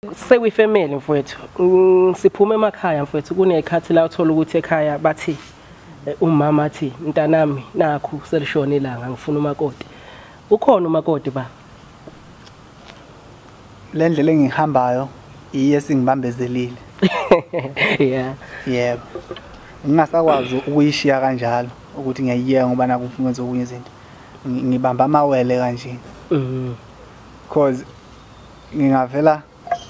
Sekuyifamily mfowethu, siphume emakhaya mfowethu, kunezikhathi la uthola ukuthi ekhaya bathi umama athi mntanami nakhu selishona ilanga ngifuna umakoti. Ukhona umakoti ba? Le ndlela engihambayo iye singibambezelile. Yeah. Yebo. Ngingasakwazi ukuyishiya kanjalo ukuthi ngiyayiyeka ngoba nakho ngifuna ukwenza okunye izinto. Ngibamba amawele kanje. Because ngingavela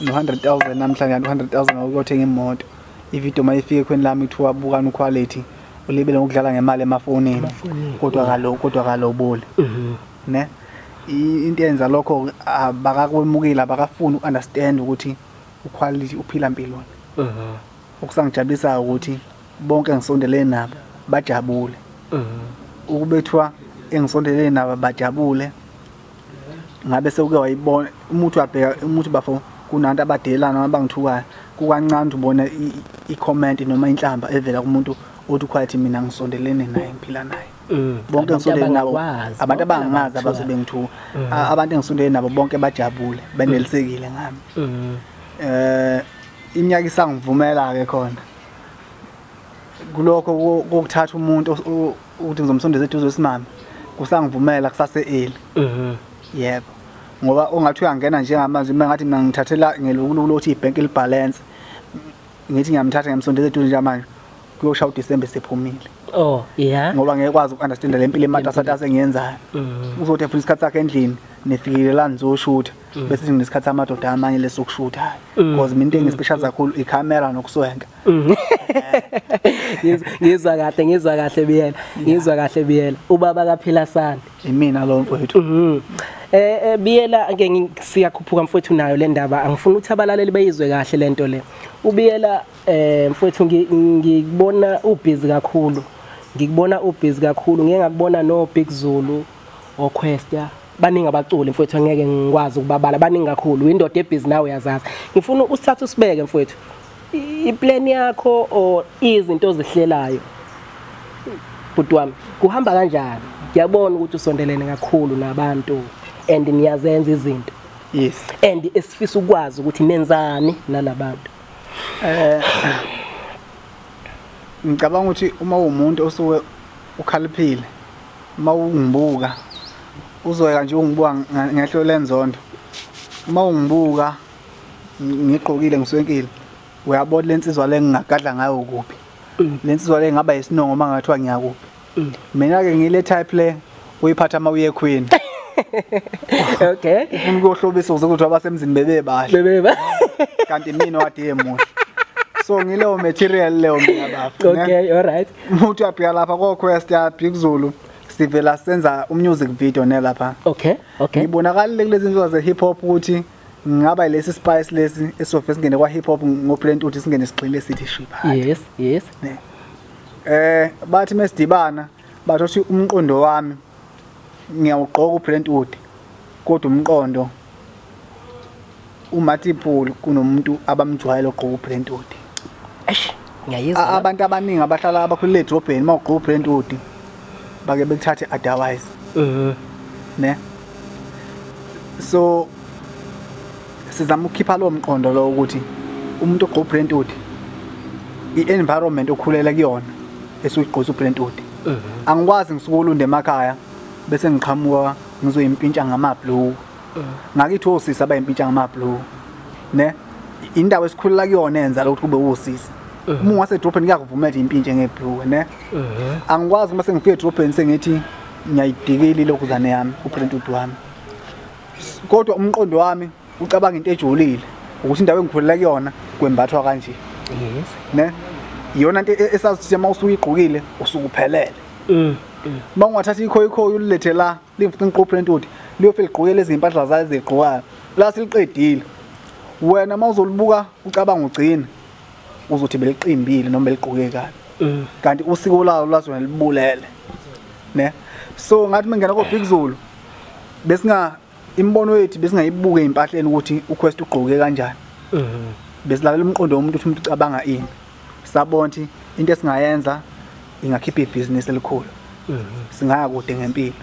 no-100,000 namhlanje, 100,000 ukuyothenga imoto. Ividiyo mayifika ekhweni lami kuthiwa bukani quality, ulibele ngokudlala ngemali emafonini. Kodwa kaloboli. Ne? Into eyenza lokho abakakwemukeli, abakafuni ukunderstand ukuthi uquality uphila impiloni. Okusangijabulisa ukuthi bonke engisondelene nabo bajabule. Ukubethwa engisondelene nabo bajabule. Ngabe sewuke wayibona umuntu uyabheka umuntu bafo kunantu abadelana abangithukayo, kukancane ubona i-comment noma inhlamba evela kumuntu othi quality mina ngisondelene naye ngiphila naye. Bonke engisondelene nabo abantu abangazi abazobe ngithuka, abantu engisondelene nabo bonke bajabule benelisekile ngami. Iminyaka isangivumela ke khona kulokho kokuthatha umuntu ukuthi ngizomsondeza eduze wesimame, kusangivumela kusase early. Yebo, ngoba ongathi uyangena njengamanje uma ngathi mina ngithathela ngelukuluku lokuthi ibhenki libalance, ngithi ngiyamthatha ngiyamsondeza eduze njengamanje, kuyoshaya uDecember sephumile. Oh yeah, ngoba ngeke kwazi ukunderstand le mpilo ematasatasa engiyenzayo. Uzothi efuna isikhathi sakhe endlini nifikile la nizoshutha, bese nginesikhathi amadoda amanye lesokushutha, because mina into engispecial kakhulu ikhamera nokuswenka. Ngizwa kahle, ngizwa kahle Biyela, ngizwa kahle Biyela. Ubaba kaPhilasande imina lo mfowethu. Biyela ke siyakhuphuka mfowethu nayo le ndaba, angifuni ukuthi abalaleli beyizwe kahle lento le. Ubiyela mfowethu ngikubona ubhizi kakhulu. Ngikubona ubhizi kakhulu, ngeke ngakubona no Big Zulu oQuesta. Baningi abaculi mfowethu angeke ngikwazi ukubabala, baningi kakhulu. Indoda ebhizi nawe uyazazi. Ngifuna usithathe usibeke mfowethu. Iplan yakho or izinto ozihlelayo bhuti wami kuhamba kanjani? Ngiyabona ukuthi usondelene kakhulu nabantu and niyazenza izinto. Yes. And esifisa ukwazi ukuthi nenzani nalabantu. Ngicabanga ukuthi uma uwumuntu osuke ukhaliphile, uma ungibuka uzoyeka nje ungibuka ngehlo lenzondo. Uma ungibuka ngigqokile ngiswenkile, uyabona lensizwa le ngingagadla ngayo kuphi. Lensizwa le ngaba isinongo uma ngathiwa ngiyakuphi. Mina ke ngile type le uyiphatha uma uye ekhweni. Okay. Ufuna ukuyohlobisa ukuze kuthi abasemzini bebebahle. Bebeba. Kanti mina wade emuhle. So ngileyo material leyo mina bafo. Okay, all right. Umuntu uyabheka lapha koQuesta Big Zulu, sivela senza umusic video ne lapha. Okay, okay. Ngibonakalile kulezi zinto ze hip hop ukuthi ngaba lesi spice lesi esofike singene kwa hip hop ngoPrent uthi singene sigxile sithi shipha. Yes, yes. Bathi mesidibana bathi uthi umqondo wami ngiyawugqoka uPrent uthi, kodwa umqondo uMatipul kunomuntu abamjwayele ogqoka uPrent uthi. Eish, ngiyayizwa. Abantu abaningi abahlala abakhulele edrobheni mawugqoka uPrent uthi bake bekuthathe otherwise. Ne? So sizama ukukhipha lo mqondo lo ukuthi umuntu ogqoka uPrent uthi i-environment okhulela kuyona esuyigqosa uPrent uthi. Angikwazi ngisuka olunde emakhaya bese ngiqhamuka ngizoyimpintsha ngamablue. Ngakithi osisi abayimpintsha ngamablue. Ne? Indawo esikhulela kuyona yenza lokhu kube osisi. Uma ungasedrobheni kuyakuvumela impintshe ngeblue, ne? Angikwazi uma sengifika edrobheni sengithi ngiyayidikile lokuzane yami uPrent uthi wami. Kodwa umqondo wami ucabanga into ejulile ukuthi indawo engikhulela kuyona kwembathwa kanje. Yes. Ne? Iyona into esazi uma usuyigqokile usukuphelele. Uma ungathatha ikhoyikhoyi ulilethe la limfuna inqoprent uthi liyofika ligqoke lezi impahla zayo ezigqokayo la siliqedile. Wena uma uzolibuka ucabanga ugcina uzothi beliqimbile noma beligqoke kabi. Kanti usiko lawo lazona libulele. Ne? So ngathi mengena ko Big Zulu besinga imbono yethu besingayibuke ezimpahleni ukuthi uQuest ugqoke kanjani. Besilalela umqondo womuntu ukuthi umuntu ucabanga ini. Sabona ukuthi into esingayenza ingakhipha ibhizinisi elikhulu. Singaya kude ngempilo.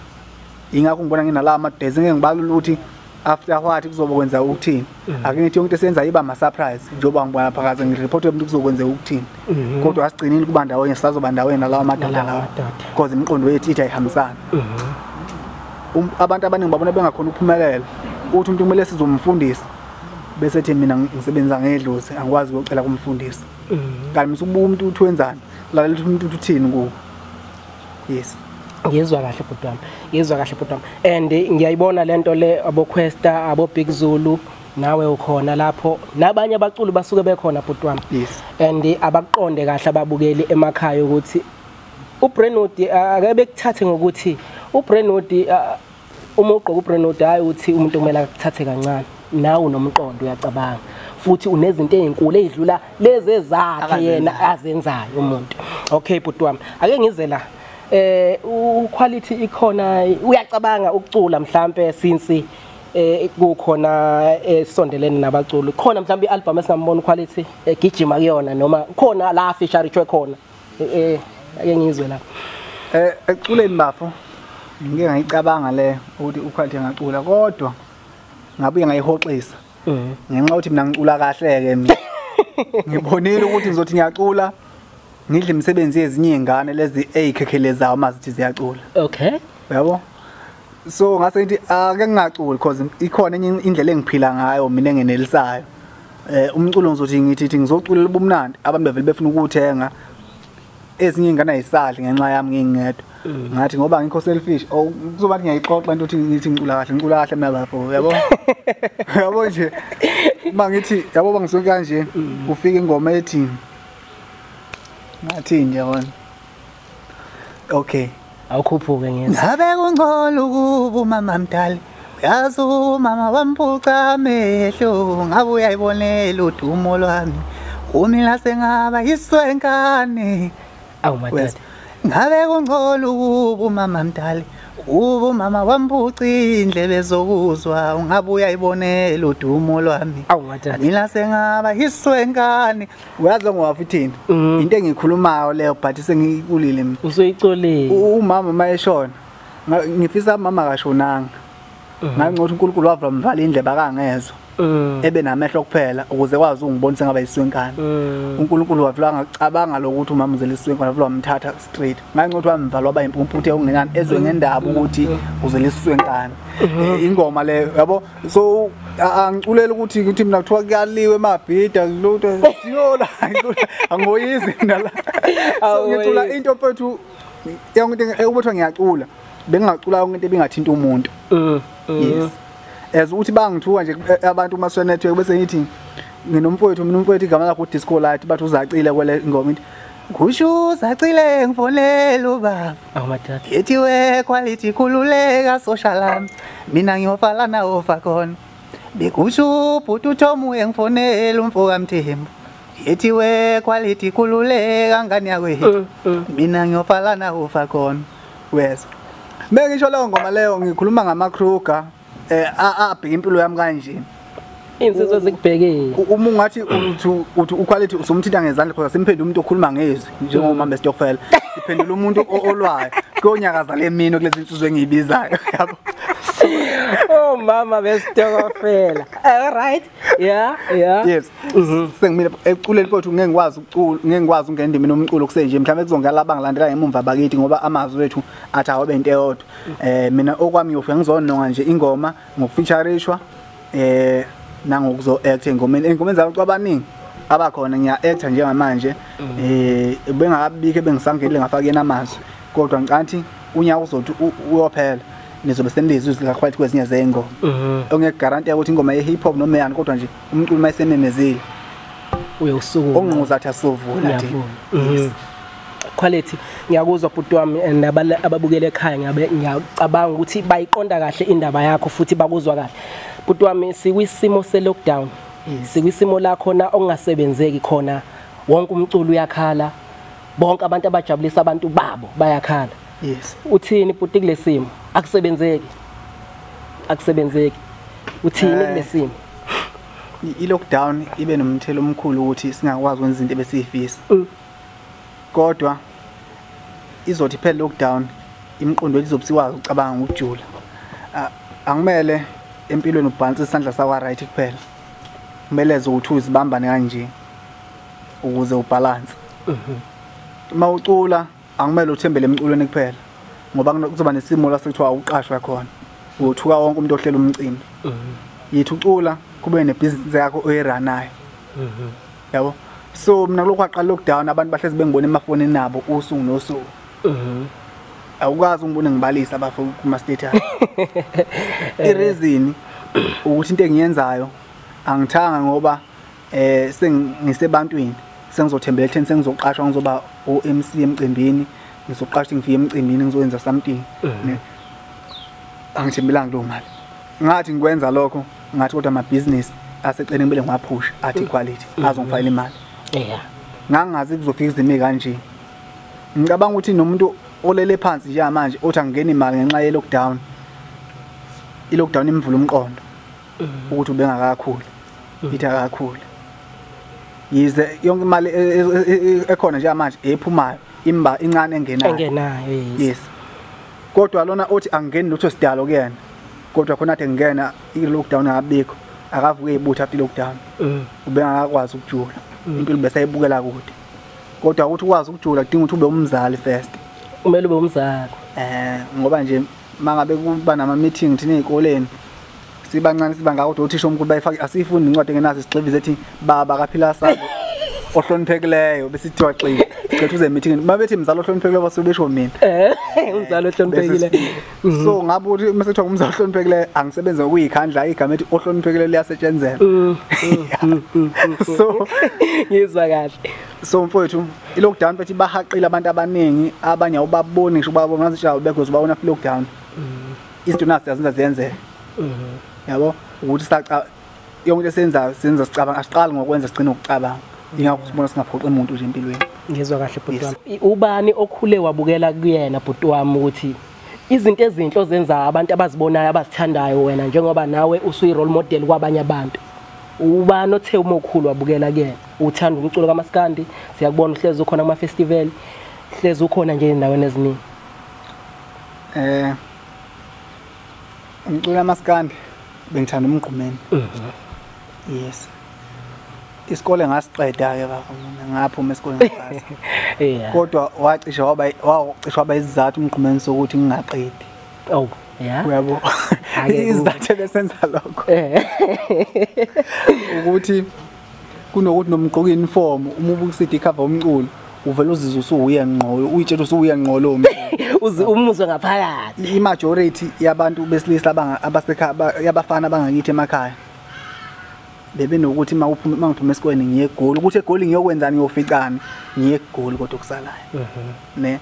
Ingakho ngibona nginala ama days ngeke ngibalula ukuthi After what kuzoba kwenza ukuthini? Ake ngithi yonke into esenza iba ama surprise njengoba ngibona phakathi ngireport umuntu kuzokwenzeka ukuthini. Kodwa asigcinile kuba ndawonye, sisazoba ndawonye nalawa madoda lawa. Because imiqondo yethu ithi ayihambisana. Abantu abaningi babona bengakhona ukuphumelela. Uthi umuntu kumele sizomfundisa. Bese ethi mina ngisebenza ngedlozi, angikwazi ukuyocela kumfundisi. Kanti msukubuka umuntu uthi wenzani, lalela umuntu uthini kuwo. Yes. Ngiyezwa kahle bhuti wami. Ngiyezwa kahle bhuti wami. And ngiyayibona lento le abo Questa, abo Big Zulu, nawe ukhona lapho. Nabanye abaculi basuke bekhona bhuti wami. Yes. And abaqonde kahle ababukeli emakhaya ukuthi uBrentwood ake bekuthathe ngokuthi uBrentwood uma ugqoka uBrentwood hayi uthi umuntu kumele akuthathe kancane. Nawe unomqondo uyacabanga. Futhi unezinto ezinkulu ezidlula lezi ezakhe yena azenzayo umuntu. Okay bhuti wami. Ake ngize la. Quality ikhona, uyacabanga ukucula mhlambe since kukhona esondelene nabaculi. Khona mhlambe ialbum esingambona quality egijima kuyona noma khona la feature khona. Ake ngizwe la. Eculeni bafo ngike ngayicabanga le ukuthi uquality ngacula kodwa ngabuye ngayihoxisa. Ngenxa ukuthi mina ngicula kahle ke mina. Ngibonile ukuthi ngizothi ngiyacula ngidle imisebenzi yezinye izingane lezi ezikhekheleza uma zithi ziyacula. Okay. Uyabo? So ngase ngithi ake ngingaculi because ikhona enye indlela engiphila ngayo mina engenelisayo. Umculo ngizothi ngithi ngizoculela ubumnandi abantu bevele befuna ukuthenga. Ezinye izingane ayisadli ngenxa yami ngingedwa. Ngathi ngoba ngikho selfish kuzoba ngiyayixoxa into ukuthi ngithi ngicula kahle, ngicula kahle mina bafo, uyabo? Uyabo nje. Uma ngithi yabo bangisuke kanje ufika ingoma ethi ngathi nje yabona. Okay. Awukhuphuke ngezi. Ngabe kungcono ukuba umama mdala. Uyazi umama wamphuca amehlo, ngabe uyayibonela udumo lwami. Umila sengaba iswenkane. Awu madada. Ngabe kungcono ukuba umama mdala. Uba umama wamphuca indlebe zokuzwa, ungabe uyayibonela udumo lwami. Awu madada. Mina sengaba iswenkane. Uyazi ngowafuthini? Into engikhulumayo leyo but sengiyikulile mina. Usuyicolile. Umama mayeshona. Ngifisa umama akashonanga. Ngathi uNkulunkulu wavula mvala indlebe akangezwa. Ebe namehlo kuphela ukuze kwazi ungibonisa ngaba iswenkane. uNkulunkulu wavula ngacabanga lokuthi umama uzele iswenkane, wavula wamthatha straight. Ngathi ukuthi wamvala waba impumputhe okungenani ezwe ngendaba ukuthi uzele iswenkane. Ingoma le yabo, so angiculela ukuthi ngithi mina kuthiwa kuyaliwe emabhida lutho siyola angoyizi mina la. So ngicula into mfethu yonke into ekubotha ngiyacula. Bengingacula yonke into ebingathinta umuntu. Yes. As ukuthi bangithuka nje abantu uma social network bese ngithi nginomfowethu, mina umfowethu igama lakhe uDisco Light, bathi uzacile kwele ingoma ithi kusho uzacile ngifonela ubaba. Awu madada. Ethi we quality khululeka social lami mina ngiyofala nawo khona. Bekusho bhuti uTom engifonela umfo kaMthembu. Ethi we quality khululeka ngani yakwethu. Mina ngiyofala nawo khona. Wezwa. Bengisho leyo ngoma leyo ngikhuluma ngama Kruger. Abheka impilo yami kanje. Insizwa zikubhekile. Uma ungathi uthi uquality usumthinta ngezandla because simphendula umuntu okhuluma ngezwi njengomama bestokfela. Siphendula umuntu olwayo. Kuyonyakaza le mino kulezi insizwe engiyibizayo yabo. Oh mama bestokfela. All right. Yeah, yeah. Yes. Sengimile eculeni mfowethu ngeke ngikwazi ukucula, ngeke ngikwazi ukungena endimeni omculo kusenje. Mhlawumbe kuzongena laba ngilandela ngemumva bakithi ngoba amazwi wethu athi awabe into eyodwa. Mina okwami ngiyofika ngizononga nje ingoma ngokufeaturishwa nangokuzo act engomeni. Engomeni zabantu abaningi abakhona ngiya actor njengamanje. Bengakabikho bengisangenile ngafaka yena amazwi. Kodwa ngicathi unyaka uzothi uyophela. Nizobe senilizwe izwi lika Quality kwezinye zey'ngoma. Ongeke guarantee ukuthi ingoma ye hip hop noma yani kodwa nje umculo mayisememezile uyosukuma. Ongquza athi asovula nje. Yes. Quality ngiyakuzwa bhuti wami and ababukele ekhaya ngabe ngiyacabanga ukuthi bayiqonda kahle indaba yakho futhi bakuzwa kahle. Bhuti wami sikwisimo se lockdown. Sikwisimo la khona okungasebenzeki khona, wonke umculo uyakhala, bonke abantu abajabulisa abantu babo bayakhala. Yes. Uthini bhuti kulesimo? Akusebenzeki. Akusebenzeki. Uthini kulesimo? I-lockdown ibe nomthelo omkhulu ukuthi singakwazi ukwenza izinto ebesiyifisa. Kodwa izothi phela lockdown imiqondo yethu izobe sikwazi ukucabanga ngokujula. Angimele empilweni ubhalanse isandla sakwa right kuphela. Kumele ukuthi uzibambane kanje ukuze ubalance. Uma ucula angimele uthembele emculweni kuphela ngoba kuzoba nesimo la sekuthiwa uqashwa khona. Uthuka wonke umuntu ohlela umcimbi. Yithi ucula kube nebusiness yakho oyiranayo. Yabo. So mina lokho kwaqala lockdown abantu bahlezi bengibona emafonini nabo usuku nosuku. Awukwazi ungibone ngibalisa abafo kuma status. I-reason ukuthi into engiyenzayo angithanga ngoba sengisebantwini sengizothembela ekutheni sengizoqashwa ngizoba o-MC emcimbini, ngizoqashwa ngifike emcimbini ngizoyenza something. Ne. Angithembelanga kulo mali. Ngathi ngikwenza lokho ngathi kodwa amabhizinisi aseceleni kumele ngiwaphushe athi quality azongifakela imali. Yeah. Ngangazi kuzofika izimo kanje. Ngicabanga ukuthi nomuntu olele phansi nje manje othi angena imali ngenxa ye lockdown. I lockdown imvula umqondo ukuthi ubengakakhuli. Ithi akakhuli. Yize yonke imali ekhona nje manje ephumayo imba incane engenayo. Engenayo yes. Kodwa lona othi angeni lutho sidalo kuyena. Kodwa khona athi ngena i lockdown ngabikho akavuke ibutha after lockdown. Ubengakwazi ukujula. Impilo besayibukela kude. Kodwa ukuthi ukwazi ukujula kudinga ukuthi ube umzali first. Kumele ube umzali. Ngoba nje mangabe kuba nama meeting thina ezikoleni sibancane siba ngako kodwa uthisha omkhulu bayifaka asifundi incwadi engenazo sigxivize ethi baba kaphila sabo ohloniphekileyo bese sithiwa xi sicela uze meeting mabethi mzali ohloniphekileyo basebesho mina umzali ohloniphekile. So ngabe uthi mase kuthiwa umzali ohloniphekileyo angisebenze ngokuyikhandla igama ethi ohloniphekileyo liyasetshenzela. So ngizwa kahle. So mfowethu i lockdown mfethu bahaqile abantu abaningi abanye awubaboni ngisho ubabona ngathi nje bekho uzobabona after lockdown. Izinto nazi siyazenza ziyenzeka. Yabo ukuthi saca yonke into esenzayo senza sicabanga asiqali ngokwenza sigcine ukucabanga. Ingakho sibona singaphoqi umuntu nje empilweni. Ngizwa kahle bhuti wami. Ubani okhule wabukela kuyena bhuti wami ukuthi izinto ezinhle ozenza abantu abazibonayo abazithandayo wena njengoba nawe usuyi role model kwabanye abantu. Ubani othe uma ukhulu wabukela kuyena? Uthanda umculo kaMaskandi, siyakubona uhlezi ukhona kuma festival, hlezi ukhona nje endaweni eziningi. Umculo kaMaskandi bengithanda umgqumeni. Yes. Isikole ngasiqeda ke baba ngaphuma esikoleni ngapasa. Yeah. Kodwa wacisha waba isizathu umgqumeni sokuthi ngingaqedi. Oh, yeah. Uyabo. Isizathu besenza lokho. Ukuthi kunokuthi nomgqoka uniform uma ubukusidi cover umculo uvela uzizwe usuuya ngqo uyitshela usuuya ngqo lo uze umuzwe ngaphakathi. I majority yabantu besilisa abasekhaya yabafana abangakithi emakhaya bebe nokuthi mawuphuma mangiphuma esikoleni ngiye eGoli ukuthi eGoli ngiyokwenzani ngiyoficana ngiye eGoli kodwa kusalayo. Ne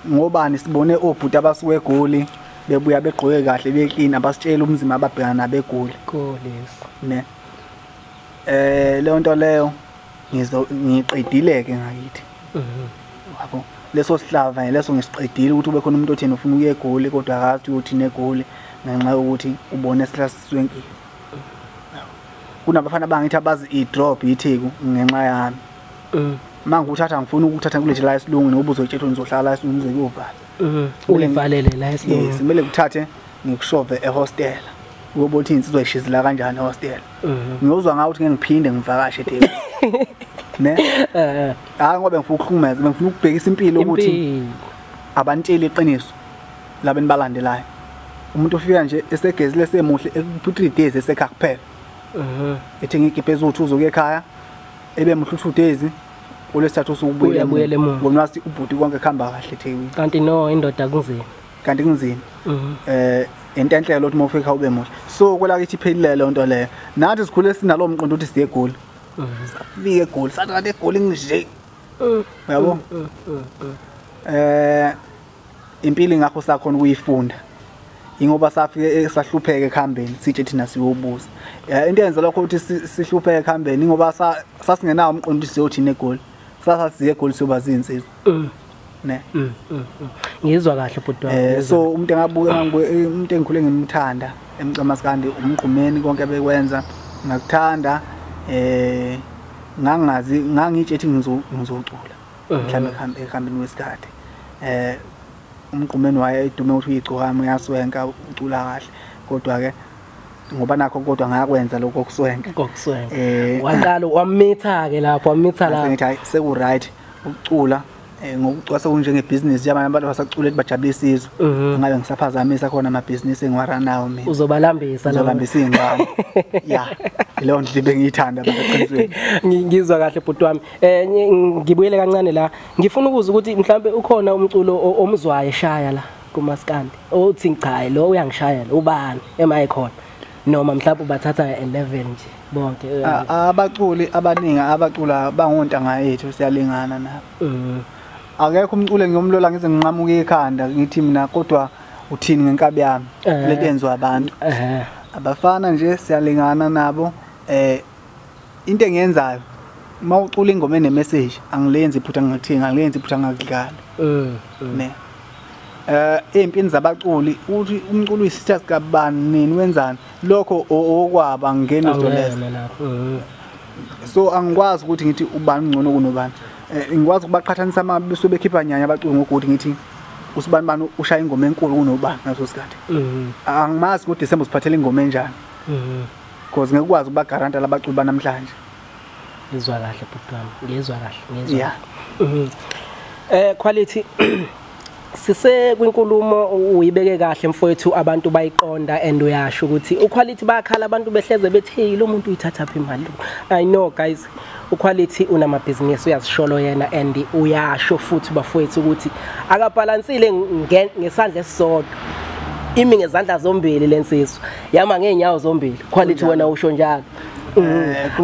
ngobani sibone obhuti abasuka eGoli bebuya begqoke kahle beclean abasitshela umzima ababhekana nabegoli. Goli yes. Ne leyo nto leyo ngiqedile ke ngakithi. Yabo leso sihlava leso ngisiqedile ukuthi ube khona umuntu othena ufuna ukuya eGoli kodwa akazi ukuthi negoli ngenxa yokuthi ubone sihlasiswenkile. Kunabafana bangithi abazi i-drop iTheku ngenxa yami. Mangikuthatha ngifuna ukuthatha kulethe la esilungu ngoba uzotshela ngizohlala la esilungu ngize kuyovala. Uyivalele la esilungu. Yes, kumele ngikuthathe ngikushove ehostel. Uyobona ukuthi insizwa ishizila kanjani ehostel. Ngiyozwa ngawe ukuthi ngeke ngiphinde ngivakashe eTheku. Ne? Hayi ngoba ngifuna ukuhlukumeza, bengifuna ukubhekisa impilo ukuthi abantsheli iqiniso laba enibalandelayo. Umuntu ofika nje esegezile semuhle eku 3 days esekhaya kuphela. Ethenga igipe eziwu2 uzokuya ekhaya ebe muhle 2 days olwesithathu usukubuyela emuva. Ngoba wathi ubhuti konke kuhamba kahle eThekwini. Kanti no indoda kunzima. Kanti kunzima. Into enhle lo ukuthi mawufika ube muhle. So kwelakithi iphelile le nto leyo. Nathi sikhule sinalo mqondo ukuthi siye eGoli. Safika eGoli sathi kanti eGoli nje. Uyabo? Impilo ingakho sakhona ukuyifunda. Ingoba safike sahlupheka ekuhambeni sitshe thina siyobuza. Into eyenza lokho ukuthi sihlupheke ekuhambeni ingoba sasingenawo umqondo ukuthi siyothina eGoli. Sasasiye eGoli siyoba zinsizwa. Ne. Ngizwa kahle bhuti wami. So umuntu engabuka umuntu engikhule ngimthanda emcamaskandi umgqumeni konke bekwenza ngakuthanda ngangazi ngangitshe ngizocula mhlawumbe ekuhambeni kwesikhathi. Umgqumeni waye edume ukuthi uyigcokama uyaswenka ucula kahle kodwa ke Ngoba nakho kodwa ngakwenza lokho kuswenka. Kokuswenka. Waqala wamitha ke lapho, wamitha lapho. Ngithi hayi seku right ukucula ngokucwasa kunjenge business nje abantu basacula bajabulisa izwe. Ngabe ngisaphazamisa khona ama business engiwaranawo mina. Uzobalambisa la. Uzolambisa ingane. Yeah. Leyo ndlela bengiyithanda baseqinisweni. Ngizwa kahle bhuti wami. Ngibuyele kancane la. Ngifuna ukuzwa ukuthi mhlambe ukhona umculo omzwayo eshaya la kumaskandi. Othi cha lo uyangishayela ubani emayikhona. Noma mhlawumbe ubathatha 11 nje bonke. Abaculi abaningi abacula bangontanga yethu siyalingana nabo. Akekho umculo ngiyomlola ngize nginqamuke ikhanda ngithi mina kodwa uthini ngenkabi yami lento yenziwa abantu. Abafana nje siyalingana nabo. Into engiyenzayo uma ucula ingoma ene message angilenzi iphutha ngakuthinga, angilenzi iphutha ngakudlala. Ne. Empini zabaculi uthi umculo uyisitha sikabani nini wenzani lokho okwaba ngene uzoleza. So angikwazi ukuthi ngithi ubani ngcono kunobani. Ngikwazi ukubaqhathanisa amabiso bekhipha nyanya abaculi ngokuthi ngithi usibani bani ushaya ingoma enkulu kunobani ngaso sikhathi. Angimazi ukuthi December usiphathele ingoma enjani. Because ngikwazi ukubagaranta labaculi banamhlanje. Ngizwa kahle bhuti wami, ngizwa kahle, ngizwa. Quality sise kwinkulumo uyibeke kahle mfowethu, abantu bayiqonda and uyasho ukuthi uQuality bayakhala abantu behleze bethi hey lo muntu uyithatha phi imali. I know guys, uQuality unamabhizinisi uyazisholo yena and uyasho futhi bafowethu ukuthi akabhalansile ngesandla esisodwa, imi ngezandla zombili lensizwa yama ngeenyawo zombili. Quality wena usho njalo.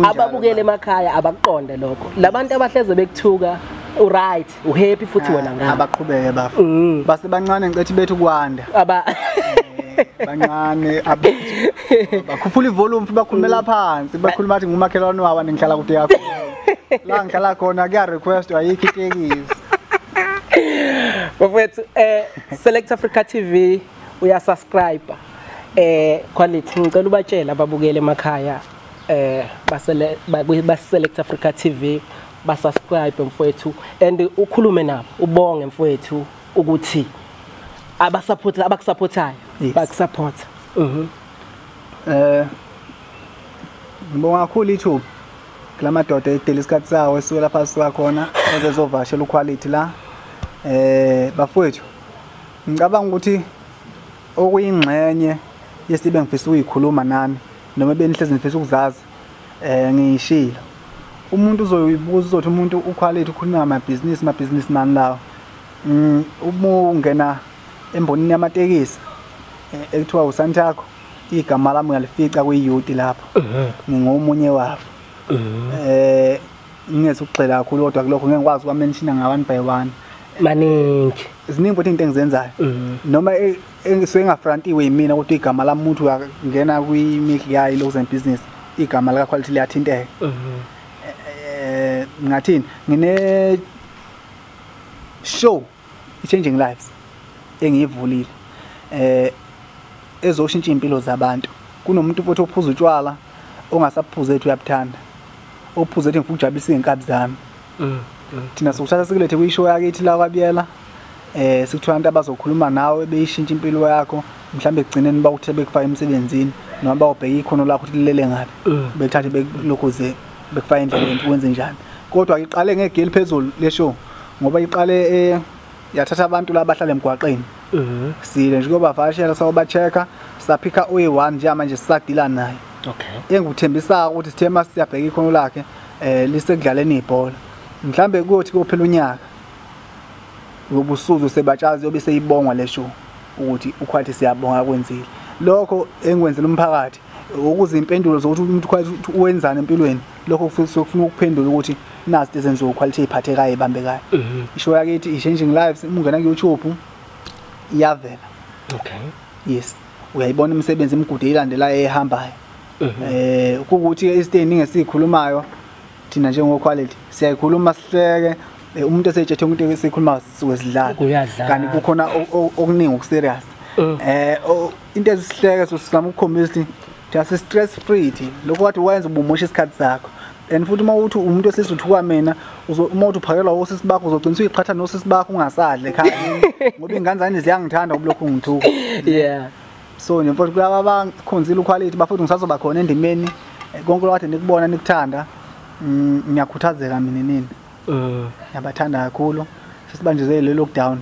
Ababukele emakhaya abakuqonde lokho, labantu abahleze bekuthuka uright, uhappy futhi wena ngani. Abaqhubeke bafu. Base bancane ngicethi bethu kwanda. Aba bancane bakhuphula ivolume futhi bakhulumela phansi, bakhuluma bathi ngumakhelwane wabo ngihlala kude kakhulu. La ngihlala khona kuya request ayikho itekisi. Bafethu Select Africa TV uya subscribe. Quality ngicela ubatshela ababukele emakhaya ba Select Africa TV basubscribe mfowethu and ukhulume nabo ubonge mfowethu ukuthi abasupport abakusupportayo bakusupport. Ngibonga kakhulu ithuba kulamadoda edela isikhathi sawo esuke lapha sisuka khona ezezovashela uQuality la. Bafowethu ngicabanga ukuthi okuyingxenye yesibe ngifisa ukuyikhuluma nani noma benihlezi ngifisa ukuzazi ngiyishilo. Umuntu uzoyibuza uzothi umuntu uQuality ukhuluma ngamabhizinisi, amabhizinisi mani lawo. Uma ungena embonini yamatekisi ekuthiwa uSantaco, igama lami uyalifica kwi-youth lapho. Ngingomunye wabo. Ngingeze ukugxila kakhulu kodwa kulokho ngeke ngikwazi ukwamenshina nga one by one. Maningi. Ziningi futhi into engizenzayo. Noma engisuke ngafrontiwe yimina kodwa igama lami umuntu uyangena kwi-middle yayo lokho business igama lika Quality liyathinteka. Ngathini ngine show i-Changing Lives engiyivulile ezoshintsha impilo zabantu. Kunomuntu futhi ophuza utshwala ongasaphuza ethu uyabuthanda, ophuza ethi ngifuna ukujabulisa izinkabi zami. Thina sokuthatha sikulethe kwishow yakithi la kwaBiyela, sikuthiwa abantu abazokhuluma nawe beyishintsha impilo yakho, mhlambe ekugcineni bawuthe bekufaka emsebenzini noma bawubheka ikhono lakho ukuthi lilele ngapi, bethathe bekulokhuze bekufaka endleleni wenze njani. Kodwa iqale ngegeli phezulu le show ngoba iqale yathatha abantu labahlala emgwaqeni. Sile nje kuyobavakashela sawuba-check-a saphika uyi-1 nje manje sisadila naye. Okay. Engikuthembisa ukuthi sithe masiyabheka ikhono lakhe lisekudlaleni ibhola. Mhlambe kuyothi kuyophela unyaka ngobusuzu sebatshazi yobe seyibongwa le show ukuthi uQuality siyabonga kwenzile. Lokho engikwenzela umphakathi ukuze impendulo zokuthi umuntu uQuality wenzani empilweni, lokho kufuna ukuphendula ukuthi nazi izenzo uQuality iphathekayo ibambekayo. Ishow yakithi i-Changing Lives uma ungena ku-YouTube iyavela. Okay. Yes. Uyayibona imisebenzi emigudu eyilandelayo ehambayo. Ukuthi izinto eziningi esikhulumayo thina njengoQuality siyayikhuluma sihleke, umuntu esetshethe umuntu esikhuluma sisuke sidlala. Kanti kukhona okuningi okuserious. Into ezisihleke sosizama ukukhombisa ukuthi just stress free thi. Lokho wathi wenza ubumosha isikhathi sakho. And futhi uma uthi umuntu esizuthuka mina uma uthi uphakelwa osisi bakho uzogcina uyiqhatha nosisi bakho ungasadle ekhaya ngoba ingane zami ziyangithanda ubulokhu ngithuka. Yeah. So nje mfowethu kulaba abakhonzile uquality bafowethu ngisazoba khona endimeni konke lokade nikubona nikuthanda. Ngiyakhuthazeka mina nini. Ngiyabathanda kakhulu. Sesibanjezele le lockdown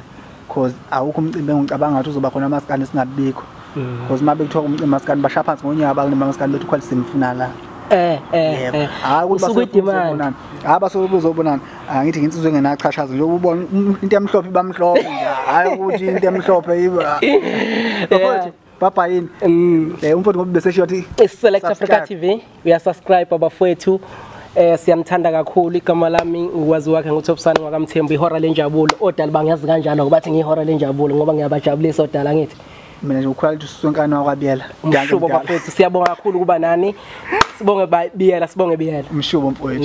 because awukho umcimbi engicabanga ngathi uzoba khona amaskandi singabikho. Because uma bekuthiwa umcimbi maskandi bashaya phansi ngonyaka bakunemaskandi bethu quality simfuna la. Hayi ukuthi basebonana. Hayi basobuzobonana. Angithi nginsizwe engenachashaza nje ubona into emhlophe ibamhlophe nje. Hayi ukuthi into emhlophe iba. Bafowethu baba yini? Umfowethu ngoba beseshiya wathi Select Africa TV. Uyasubscribe abafowethu. Siyamthanda kakhulu. Igama lami ngikwazi wakhe nguThobisani wakaMthembu, ihora lenjabulo. Odala bangiyazi kanjalo ngoba bathi ngihora lenjabulo ngoba ngiyabajabulisa odala ngithi. Mina nje uquality usunkana wakwaBiyela. Umshubo bafowethu, siyabonga kakhulu kuba nani. Sibonge Biyela, sibonge Biyela. Umshubo mfowethu.